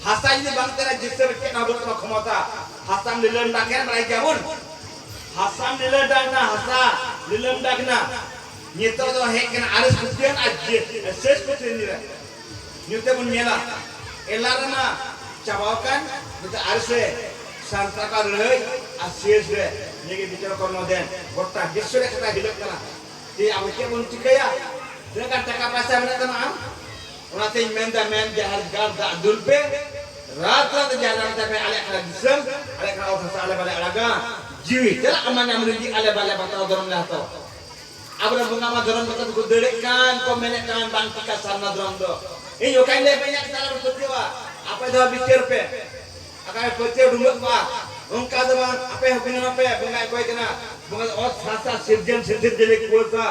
ᱦᱟᱥᱟ ᱡᱩᱫᱤ ᱵᱟᱝ ᱛᱟᱦᱮᱱᱟ, ᱡᱤᱥᱟᱹᱢ ᱨᱮ ᱪᱮᱫ ᱦᱚᱸ ᱵᱟᱹᱱᱩᱜ ᱛᱟᱢᱟ ᱠᱷᱚᱢᱚᱛᱟ᱾ ᱦᱟᱥᱟᱢ ᱞᱤᱞᱟᱹᱢ ᱰᱟᱠᱮᱱ ᱵᱟᱲᱟᱭ ᱜᱮᱭᱟᱵᱚᱱ᱾ ᱦᱟᱥᱟᱢ ᱞᱤᱞᱟᱹᱢ ᱰᱟᱠᱱᱟ, ᱦᱟᱥᱟ ᱞᱤᱞᱟᱹᱢ ᱰᱟᱠᱱᱟ᱾ ᱱᱤᱛᱚᱜ ᱫᱚ ᱦᱮᱡ ᱠᱟᱱᱟ ᱟᱨᱮᱥ ᱠᱷᱩᱛᱤᱭᱟᱱ ᱟᱨ ᱡᱮ-, ᱥᱮᱥ ᱠᱷᱩᱛᱤᱭᱟᱱ ᱨᱮ᱾ ᱱᱤᱛᱚᱜ ᱵᱚᱱ ᱧᱮᱞᱟ, ᱮᱞᱟ ᱨᱮᱢᱟ ᱪᱟᱵᱟᱣ ᱟᱠᱟᱱ, ᱱᱤᱛᱚᱜ ᱟᱨᱮᱥ ᱨᱮ ᱥᱟᱱᱛᱟᱲ ᱠᱚᱣᱟᱜ ᱞᱟᱹᱲᱦᱟᱹᱭ ᱟᱨ ᱥᱮᱥ ᱨᱮ ᱱᱤᱭᱟᱹ ᱜᱮ ᱵᱤᱪᱟᱨ ᱠᱚᱨᱢᱚ ᱫᱮᱱ᱾ ᱜᱚᱴᱟ ᱵᱤᱥᱥᱚ ᱨᱮ ᱠᱟᱛᱷᱟ ᱦᱤᱞᱟᱹᱜ ᱠᱟᱱᱟ᱾ ᱡᱮ ᱟᱵᱚ ᱪᱮᱫ ᱵᱚᱱ ᱪᱤᱠᱟᱹᱭᱟ? ᱛᱤᱱᱟᱹᱜ ᱜᱟᱱ ᱴᱟᱠᱟ ᱯᱚᱭᱥᱟ ᱢᱮᱱᱟᱜ ᱛᱟᱢᱟ ᱟᱢ? ᱚᱱᱟᱛᱮᱧ ᱢᱮᱱᱫᱟ, ᱢᱮᱱ ᱡᱟᱦᱮᱨ ᱜᱟᱲ ᱫᱟᱜ ᱫᱩᱞ ᱯᱮ, ᱨᱟᱛ ᱨᱟᱛ ᱡᱟᱦᱮᱨ ᱜᱟᱲ ᱢᱮᱛᱟᱭ ᱯᱮ, ᱟᱞᱮᱭᱟᱜ ᱠᱟᱱᱟ ᱫᱤᱥᱚᱢ, ᱟᱞᱮᱭᱟᱜ ᱠᱟᱱᱟ ᱚᱛ ᱦᱟᱥᱟ, ᱟᱞᱮ ᱵᱟᱞᱮ ᱟᱲᱟᱜᱟ᱾ ᱡᱤᱣᱤ ᱪᱟᱞᱟᱜ ᱢᱟ ᱧᱟᱢ ᱞᱟᱹᱜᱤᱫ, ᱟᱞᱮ ᱵᱟᱞᱮ ᱵᱟᱛᱟᱣᱟ, ᱫᱷᱚᱨᱚᱢ ᱞᱮ ᱦᱟᱛᱟᱣᱟ᱾ ᱟᱵᱚᱨᱮᱱ ᱵᱚᱸᱜᱟ ᱢᱟ ᱫᱷᱚᱨᱚᱢ ᱵᱟᱛᱟᱣ ᱛᱮᱠᱚ ᱫᱟᱹᱲᱮᱫ ᱠᱟᱱ, ᱠᱚ ᱢᱮᱱᱮᱫ ᱠᱟᱱ ᱵᱟᱝ ᱴᱷᱤᱠᱟ ᱥᱟᱨᱱᱟ ᱫᱷᱚᱨᱚᱢ ᱫᱚ᱾ ᱤᱧ ᱚᱠᱟᱧ ᱞᱟᱹᱭ ᱯᱮ, ᱤᱧᱟᱹᱜ ᱠᱟᱛᱷᱟ ᱟᱞᱚᱯᱮ ᱯᱟᱹᱛᱭᱟᱹᱣᱟ, ᱟᱯᱮ ᱫᱚ ᱵᱤᱪᱟᱹᱨ ᱯᱮ᱾ ᱟᱠᱟᱨᱮ ᱯᱟᱹᱛᱭᱟᱹᱣ ᱰᱩᱸᱵᱟᱹᱜ ᱠᱚᱜᱼᱟ, ᱚᱱᱠᱟ ᱫᱚ ᱵᱟᱝ, ᱟᱯᱮ ᱦᱚᱸ ᱵᱤᱱᱟᱹ ᱟᱯᱮ ᱵᱚᱸᱜᱟ ᱚᱠᱚᱭ ᱠᱟᱱᱟ? ᱵᱚᱸᱜᱟ ᱚᱛ ᱦᱟᱥᱟ ᱥᱤᱨᱡᱚᱱ ᱥᱤᱨᱡᱚᱱ ᱡᱮᱞᱮ ᱠᱩᱣᱟᱹᱥᱟ,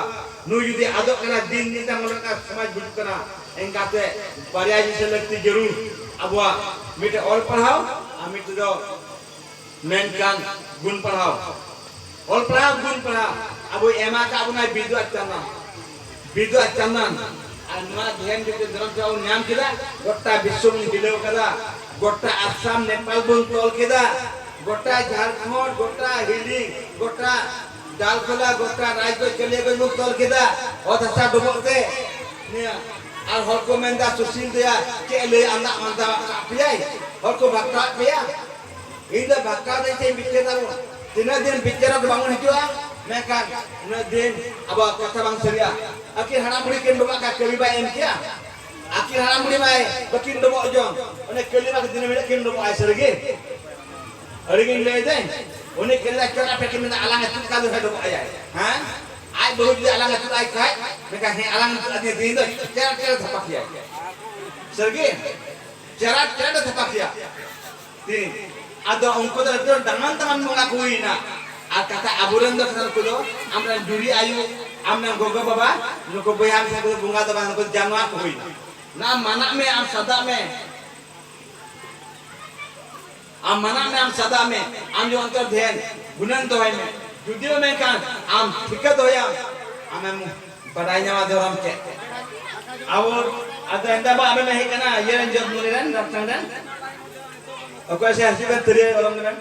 ᱱᱩᱭ ᱡᱩᱫᱤ ᱟᱫᱚᱜ ᱠᱟᱱᱟ, ᱫᱤᱱ ᱫᱤᱱ ᱛᱮ ᱢᱚᱱᱮ ᱠᱟᱱᱟ ᱥᱚᱢᱟᱡᱽ ᱜᱩᱡᱩᱜ ᱠᱟᱱᱟ᱾ ᱮᱱᱠᱟᱛᱮ ᱵᱟᱨᱭᱟ ᱡᱤᱱᱤᱥ ᱞᱟᱹᱠᱛᱤ ᱡᱟᱹᱨᱩᱲ, ᱟᱵᱚᱣᱟᱜ ᱢᱤᱫᱴᱮᱡ ᱚᱞ ᱯᱟᱲᱦᱟᱣ ᱟᱨ ᱢᱤᱫᱴᱮᱡ ᱫᱚ ᱢᱮᱱᱠᱷᱟᱱ ᱜᱩᱱ ᱯᱟᱲᱦᱟᱣ, ᱚᱞ ᱯᱟᱲᱦᱟᱣ ᱜᱩᱱ ᱯᱟᱲᱦᱟᱣ᱾ ᱟᱵᱚᱭ ᱮᱢᱟ ᱟᱠᱟᱫ ᱵᱚᱱᱟᱭ ᱵᱤᱫᱩ ᱟᱨ ᱪᱟᱸᱫᱟᱱ, ᱵᱤᱫᱩ ᱟᱨ ᱪᱟᱸᱫᱟᱱ᱾ ᱟᱨ ᱱᱚᱣᱟ ᱫᱷᱮᱭᱟᱱ ᱡᱩᱫᱤ ᱫᱷᱚᱨᱚᱢ ᱴᱷᱟᱶ ᱵᱚᱱ ᱧᱟᱢ ᱠᱮᱫᱟ, ᱜᱚᱴᱟ ᱵᱤᱥᱥᱚ ᱵᱚᱱ ᱦᱤᱞᱟᱹᱣ ᱠᱟᱫᱟ, ᱜᱚᱴᱟ ᱟᱥᱟᱢ ᱱᱮᱯᱟᱞ ᱵᱚᱱ ᱛᱚᱞ ᱠᱮᱫᱟ, ᱜᱚᱴᱟ ᱡᱷᱟᱲᱠᱷᱚᱸᱰ, ᱜᱚᱴᱟ ᱦᱤᱞᱤ, ᱜᱚᱴᱟ ᱰᱟᱞᱠᱚᱞᱟ, ᱜᱚᱴᱟ ᱨᱟᱡᱽᱜᱚᱸᱡᱽ, ᱠᱟᱞᱤᱭᱟᱜᱚᱸᱡᱽ ᱵᱚᱱ ᱛᱚᱞ ᱠᱮᱫᱟ, ᱚᱛ ᱦᱟᱥᱟ ᱰᱚᱵᱚᱜ ᱛᱮ᱾ ᱱᱤᱭᱟᱹ ᱟᱨ ᱦᱚᱲ ᱠᱚ ᱢᱮᱱᱫᱟ, ᱥᱩᱥᱤᱞ ᱫᱚᱭᱟ ᱪᱮᱫ ᱞᱟᱹᱭ ᱟᱸᱫᱟᱜ ᱢᱟᱸᱫᱟᱜ ᱠᱟᱜ ᱯᱮᱭᱟᱭ, ᱦᱚᱲ ᱠᱚ ᱵᱷᱟᱜᱽᱴᱟᱣᱮᱫ ᱯᱮᱭᱟ᱾ ᱤᱧ ᱫᱚ ᱵᱷᱟᱜᱽᱴᱟᱣ ᱫᱚ ᱪᱮᱫ ᱤᱧ ᱵᱤᱪᱟᱹᱨ ᱫᱟ ᱵᱚᱱ? ᱛᱤᱱᱟᱹᱜ ᱫᱤᱱ ᱵᱤᱪᱟᱹᱨ ᱫᱚ ᱵᱟᱝ ᱵᱚᱱ ᱦᱤᱡᱩᱜᱼᱟ, ᱢᱮᱱᱠᱷᱟᱱ ᱩᱱᱟᱹᱜ ᱫᱤᱱ ᱟᱵᱚᱣᱟᱜ ᱠᱟᱛᱷᱟ ᱵᱟᱝ ᱥᱟᱹᱨᱤᱜᱼᱟ᱾ ᱟᱹᱠᱤᱱ ᱦᱟᱲᱟᱢ ᱵᱩᱲᱦᱤ ᱠᱤᱱ ᱰᱚᱵᱚᱜ ᱠᱷᱟᱱ ᱠᱟᱹᱢᱤ ᱵᱟᱭ ᱮᱢ ᱠᱮᱭᱟ? ᱟᱹᱠᱤᱱ ᱦᱟᱲᱟᱢ ᱵᱩᱲᱦᱤ ᱢᱟᱭ ᱵᱟᱹᱠᱤᱱ ᱰᱚᱵᱚᱜ ᱡᱚᱝ, ᱚᱱᱮ ᱠᱟᱹᱞᱤ ᱢᱟ ᱫᱤᱱᱟᱹᱢ ᱦᱤᱞᱳᱜ ᱠᱤᱱ ᱰᱚᱵᱚᱜ ᱟᱭ, ᱥᱟᱹᱨᱤ ᱜᱮ? ᱟᱹᱰᱤ ᱜᱤᱧ ᱞᱟᱹᱭ ᱫᱟᱹᱧ, ᱩᱱᱤ ᱠᱟᱹᱞᱤ ᱪᱚᱴ ᱟᱯᱮ ᱠᱤᱱ ᱢᱮᱱᱟ, ᱟᱞᱟᱝ ᱮ ᱛᱩᱫ ᱠᱷᱟᱱ ᱫᱚ ᱰᱚᱵᱚᱜ ᱟᱭᱟᱭ, ᱦᱮᱸ? ᱟᱡ ᱵᱟᱹᱦᱩ ᱡᱩᱫᱤ ᱟᱞᱟᱝ ᱮ ᱛᱩᱫ ᱟᱭ ᱠᱷᱟᱡ, ᱢᱮᱱᱠᱷᱟᱱ ᱦᱮᱸ, ᱟᱞᱟᱝ ᱮ ᱛᱩᱫ ᱟᱫᱤᱧᱟ ᱛᱮᱦᱮᱧ ᱫᱚ ᱪᱮᱨᱟ ᱪᱮᱨᱟ ᱫᱷᱟᱯᱟ ᱠᱮᱭᱟᱭ, ᱥᱟᱹᱨᱤ ᱜᱮ? ᱪᱮᱨᱟ ᱪᱮᱨᱟ ᱫᱷᱟᱯᱟ ᱠᱮᱭᱟ᱾ ᱛᱤᱱ᱾ ᱟᱫᱚ ᱩᱱᱠᱩ ᱫᱚ ᱟᱹᱰᱤ ᱫᱟᱢᱟᱱ ᱫᱟᱢᱟᱱ ᱵᱚᱸᱜᱟ ᱠᱚ ᱦᱩᱭᱱᱟ᱾ ᱟᱨ ᱠᱟᱛᱷᱟ ᱟᱵᱚᱨᱮᱱ ᱫᱚ ᱠᱟᱱᱟ ᱱᱩᱠᱩ ᱫᱚ ᱟᱢᱨᱮᱱ ᱡᱩᱨᱤ ᱟᱭᱳ, ᱟᱢᱨᱮᱱ ᱜᱚᱜᱚ ᱵᱟᱵᱟ, ᱱᱩᱠᱩ ᱵᱚᱭᱦᱟ ᱢᱤᱥᱨᱟ ᱠᱚᱫᱚ ᱵᱚᱸᱜᱟ ᱫᱚ ᱵᱟᱝ, ᱱᱩᱠᱩ ᱫᱚ ᱡᱟᱱᱣᱟᱨ ᱠᱚ ᱦᱩᱭᱱᱟ᱾ ᱱᱟ ᱢᱟᱱᱟᱜ ᱢᱮ, ᱟᱢ ᱥᱟᱫᱟᱜ ᱢᱮ᱾ ᱟᱢ ᱢᱟᱱᱟᱜ ᱢᱮ, ᱟᱢ ᱥᱟᱫᱟᱜ ᱢᱮ᱾ ᱟᱢ ᱡᱮ ᱚᱱᱛᱚᱨ ᱫᱷᱮᱭᱟᱱ ᱜᱩᱱᱟᱹᱱ ᱫᱚᱦᱚᱭ ᱢᱮ᱾ ᱡᱩᱫᱤ ᱢᱮᱱᱠᱷᱟᱱ ᱟᱢ ᱴᱷᱤᱠᱟᱹ ᱫᱚᱦᱚᱭᱟᱢ, ᱟᱢᱮᱢ ᱵᱟᱰᱟᱭ ᱧᱟᱢᱟ ᱫᱷᱚᱨᱚᱢ ᱪᱮᱫ᱾ ᱟᱵᱚ ᱟᱫᱚ ᱮᱱᱛᱮ ᱵᱟ ᱟᱵᱮᱱ ᱦᱮᱡ ᱠᱟᱱᱟ ᱤᱭᱟᱹ ᱨᱮᱱ ᱡᱚᱜᱽᱢᱩᱱᱤ ᱨᱮᱱ ᱨᱟᱯᱪᱟᱝ ᱨᱮᱱ᱾ ᱚᱠᱚᱭ ᱥᱮ ᱦᱟᱹᱥᱤ ᱵᱮᱱ ᱛᱤᱨᱭᱟᱹ ᱚᱨᱚᱝ ᱨᱮᱱ?